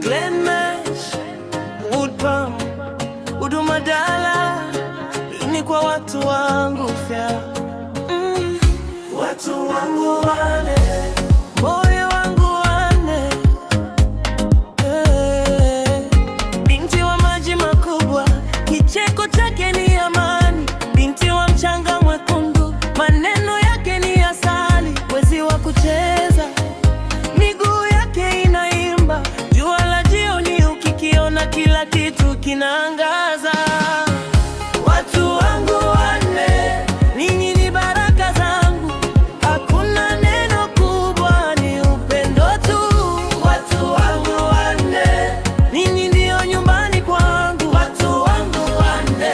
Glenmash, Woodpalm, Huduma Dala, ni kwa watu wangu fya. Watu wangu wane, moyo wangu wane, eh. Binti wa maji makubwa, kicheko chake ni amani. Binti wa mchanga mwekundu, maneno yake ni asali. Mwezi wa kucheza, miguu yake inaimba. Jua la jioni ukikiona, kila kitu kinaangaza. Watu wangu wanne, ninyi ni baraka zangu. Hakuna neno kubwa, ni upendo tu. Watu wangu wanne, ninyi ndio nyumbani kwangu. Watu wangu wanne,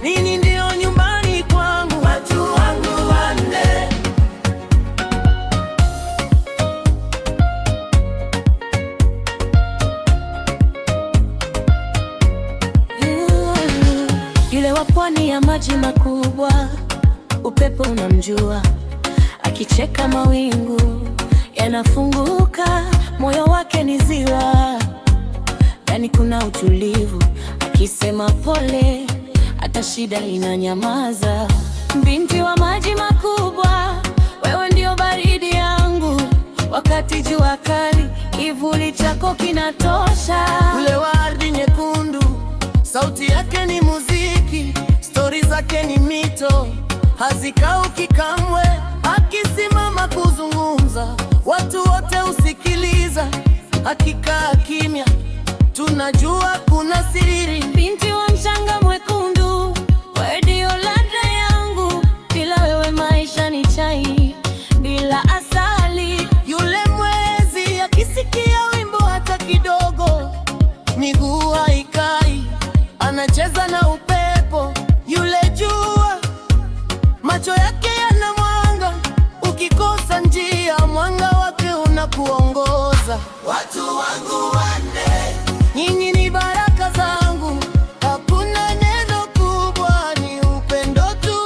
ninyi ndio nyumbani kwangu. Watu wangu wanne. Yule wa pwani ya maji makubwa, upepo unamjua, akicheka mawingu yanafunguka, moyo wake ni ziwa, ndani kuna utulivu, akisema pole, hata shida inanyamaza. Binti wa maji makubwa, wewe ndio baridi yangu, wakati jua kali, kivuli chako kinatosha. Ule wa ardhi nyekundu, sauti yake ni muziki, stori zake ni mito, hazikauki kamwe. Akisimama kuzungumza, watu wote husikiliza. Akikaa kimya, tunajua kuna siri. Binti wa mchanga mwekundu, wewe ndio ladha yangu, bila wewe maisha ni chai bila asali. Yule mwezi akisikia wimbo hata kidogo, miguu haikai, anacheza na upepo. Yule jua macho yake yana mwanga, ukikosa njia, mwanga wake unakuongoza. Watu wangu wanne, nyinyi ni baraka zangu, hakuna neno kubwa, ni upendo tu.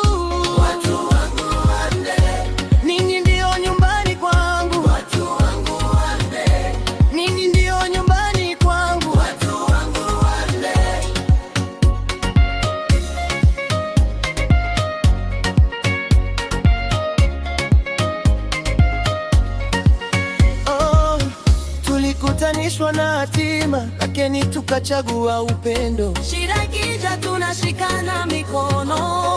Watu wangu wanne, ninyi ndio nyumbani kwangu. Watu wangu wanne, ninyi ndio nyumbani kwangu. Watu wangu wanne. Oh, tulikutanishwa na hatima, lakini tukachagua upendo. Shida ikija tunashikana mikono.